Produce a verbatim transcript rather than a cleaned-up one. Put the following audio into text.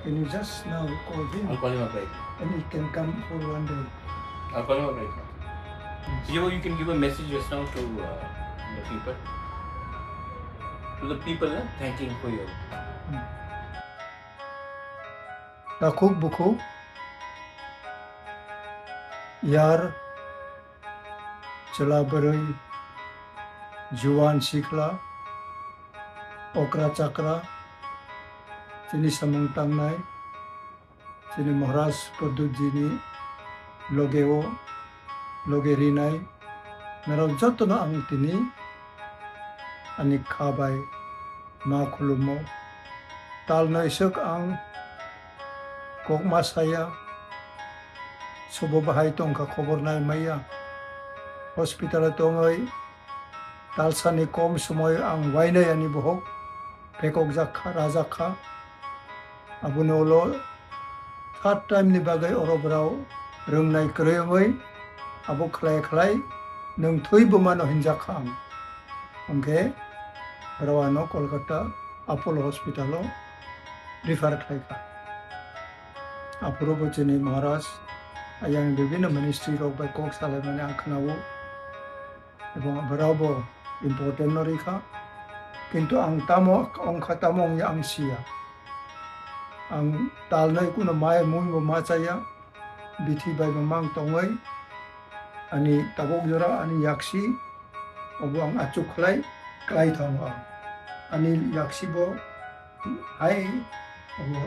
Can you just now call him? I'll call him up right now. And he can come for one day. I'll call him up right now. You, you can give a message just now to uh, the people. To the people, uh, thanking for your. Hmm. Takhuk bukhuk, yar, chwla bwrwi, juwan sikla, okra chakra, chini samung tangnai, chini Maharaj Pradyutjini logeo, loge rinai, norok jotono ang tini ani kha bai ma khulumo. Tal noisok ang kok ma saya, sobo bahai tongkha khobor nai maya. Hospital o tongoi talsani kom somoi ang wainai ani bohok phekok jak kha, rajak kha. Aboni ulo third time ni bagwi oro borao rwngnai kwrwi wngwi abo khlai khlai nwng thwi bumano hinjak kha ang. Hwnkhe borao ano Kolkata Apollo Hospital o refer khlai kha. Aphuru bo chini Maharaj ayang bibhinno ministry rok bai kok salaimani ang khwnao. Ebong borao bo important no rikha. Kintu ang tamo wngkha tamo wngya ang siya. Ang talnai kuno mai mui bo ma chaya. Bithi bai bo mang tongoi. Ani tabuk jora ani yaksi obo ang achuk khlai klai thango ang. Ani yaksi bo hai obo